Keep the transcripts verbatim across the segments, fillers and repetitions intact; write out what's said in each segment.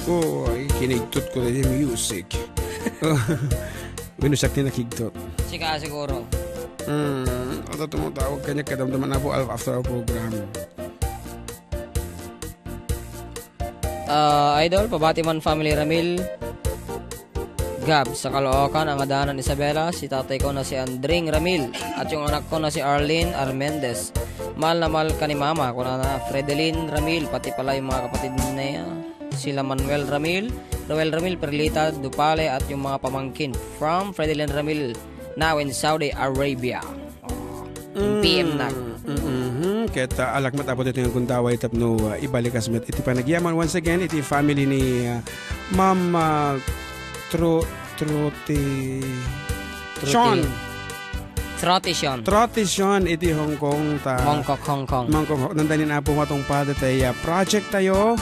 Oy, kinigtot ko daydi music. Wenno siak ti nakigtot. Sika siguro. Hmm, adda tumawag kaniak, kadamdama na po after our program. Ah, idol, pabati man family Ramil. Gab, sa Caloocan, Angadanan, Isabela, si tatay ko na si Andring Ramil, at yung anak ko na si Arlene Armendez. Mahal na mahal ka ni Mama, kunana Fredelin Ramil, pati pala yung mga kapatid niya, sila Manuel Ramil, Roel Ramil, Perlita Dupale, at yung mga pamangkin from Fredelin Ramil, now in Saudi Arabia. Mm, P M na. Mm-hmm. Ket, ah, alak met, Apo, ditoy nga gundaway tapno, ah, ibalikas met iti panagyaman. Once again, iti family ni, ah, Ma'am, ah, Tro-, Trote-, Trote-, Sean. Trote Sean. Trote Sean iti Hong Kong ta Mongkok, Hong Kong. Mongkok, Hong Kong. Nandanin, Apo, matungpal ditoy, ah, project tayo.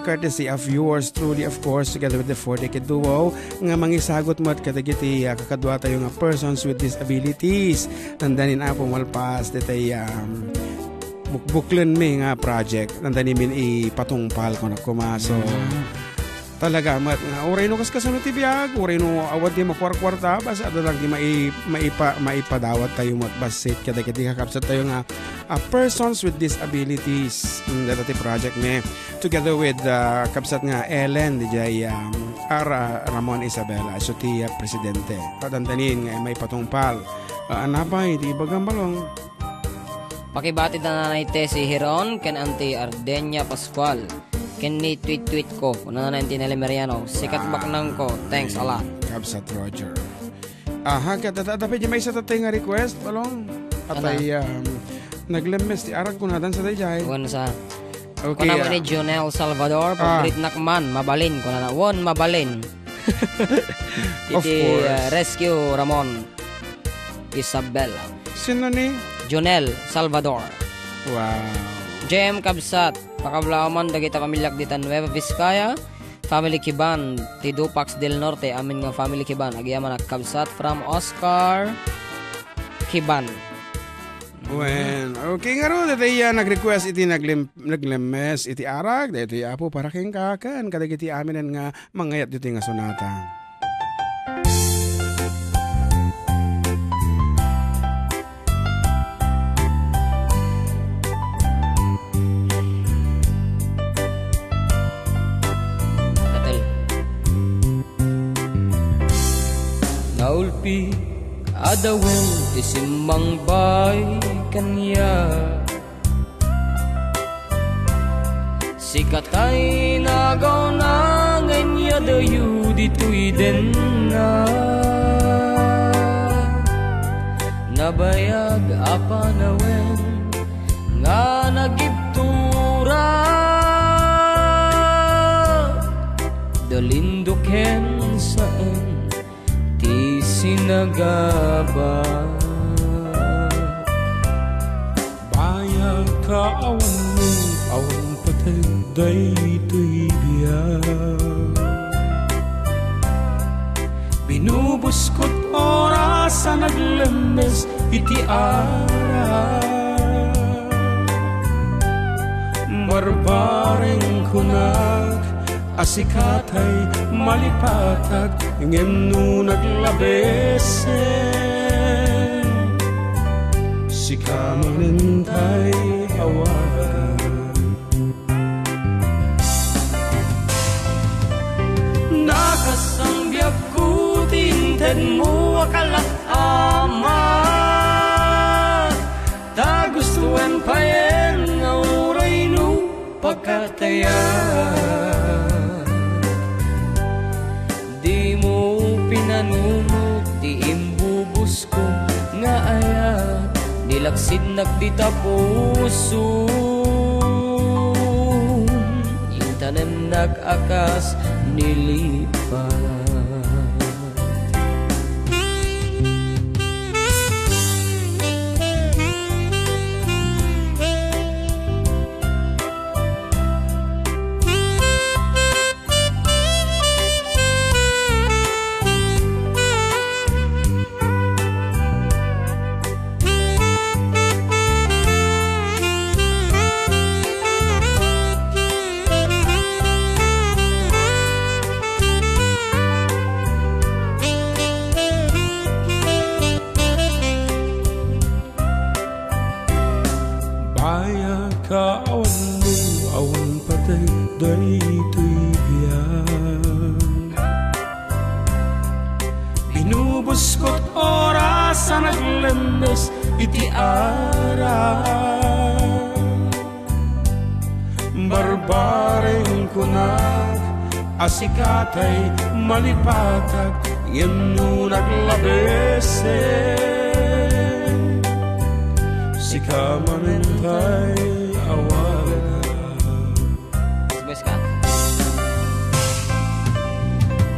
Courtesy of yours truly, of course, together with the Four Decade Duo, nga mangisagut met kadagiti, ah, kakaduatayo nga persons with disabilities. Nandanin, Apo, malpas ditoy, um, bukbuklenmi nga project. Nandaninmin ipatungpal, kunak koma. So, Mm. talaga met nga, uray no kaskasano ti biag, uray no awan ti makuarkuarta, basta adda lang ti mai-, maipa-, maipadawat tayo met bassit kadagiti kakabsat tayo nga, ah, persons with disabilities. Mm, data ti project mi. Together with, ah, kabsat nga Ellen, dijay, um, Ara Ramon Isabela, isu ti, ah, presidente. Padandanin nga maipatungpal. Ah, anapay, ti ibagam, Balong? Pakibati da Nanay Tessie Hiron, ken Auntie Ardenia Pascual, ken ni tweet-tweet ko, kuna Nanay Tina Lemeriano, sikat Wow. baknang ko, thanks a lot. Kabsat Roger. Aha, ket adda, adda pay di maysa tatay nga request, Balong. Ano? Atay, um, naglemmes ti arag kunadan sa dayjay. Wen sa. Okay, Kuna ah. ni Jonel Salvador, Ah. pag-greet nak man, mabalin, kunana, wen, mabalin. Of Iti, course. ah, Rescue Ramon Isabel. Sino ni? Jonel Salvador. Wow. J M Kabsat, pakablaman dagita pamilyak dita Nueva Vizcaya. Family Kiban, ti Dupax del Norte, amin nga family Kiban, agyaman a kabsat from Oscar Kiban. Wen, okay, ngarud, dayta iya nag-request iti naglem-, naglemmes iti arag, daytoy, Apo, para kenka, ken kadagiti aminen nga mangayat ditoy nga sonata. Natel. Naulpi, adawen ti simmangbay kaniak. Sikatay nagauna nga inyadayo ditoy denna. Nabayag a panawen nga nagibtura. Dalinduken saen ti sinagaba. Bayag ka awan ni awan pateg daytoy biag. Binubuskot oras a naglemmes iti ara. Barbareng kunak a sikatay malipatak, ngem no naglabesen, sika manentay awagan. Nakasangbiakko ti intedmo a kala-, Ama, ta gustoen payen nga uray no pakatayan. Dimo pinanunot ti imbubusko nga ayat, nilaksidnak dita pusom, intanemnak a kas ni lipa. daytoy biag. Binubuskot oras a naglemmes iti arak. Barbareng kunak a sikatay malipatak, ngem no naglabesen, sika manentay awaga. Boy Scott.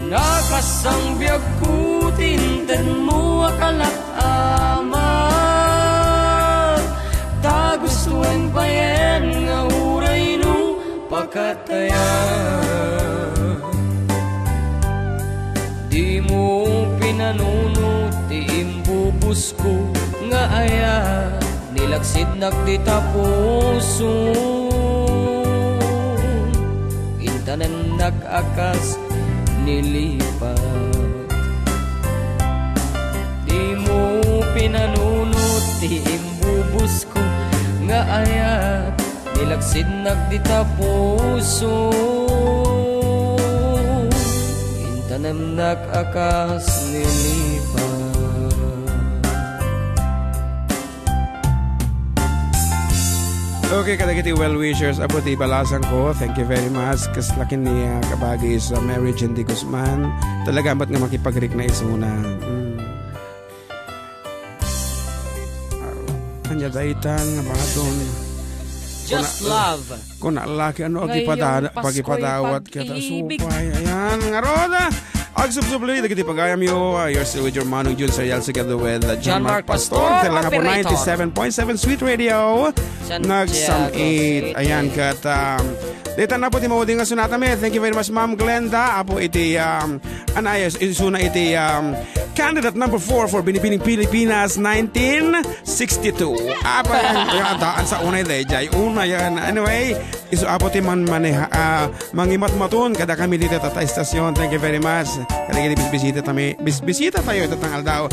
Nakasangbiagko ti intenmo a kalat-, Aman, ta gustoen payen nga uray no pakatayan. Dimo pinanunot ti imbubusko nga ayat, nilaksidnak dita puso. Intanemnak a kas ni lipat. Dimo pinanunot ti imbubusko nga ayat, nilaksidnak dita puso. Intanemnak a kas ni lipat. Okay, kadagiti well-wishers, apo ti balasangko, thank you very much. Kas lakin ni, ah, kabagi sa Mary Jane de Guzman, talaga amat nga makipagrikna isuna. Mm. Ah, anya daytan nga baton. Just love. Kuna laki, ano, agipada-, pagipadawat kita, supay. Ayan, nga roda. Agsubsubli dagiti pagayamyo, uh, you're still with your Manong Jun Serial together with, uh, John Mark Pastor. Iti lang po ninety-seven point seven Sweet Radio. Nagsam-it. Ayan, ket, um, daytan na po ti maudi nga sunatami. Thank you very much, Ma'am Glenda. Apo iti, um, anayos, isuna iti, um, candidate number four for Binibining Pilipinas nineteen sixty-two. Apa yan? Yan, daan sa unay, dayjay. Una yan. Anyway, isu apo ti man maneha, ah, mangimatmaton kadakami dita ta istasyon. Thank you very much. Kadagiti bisbisita tami, bisbisita tayo ita tang aldaw.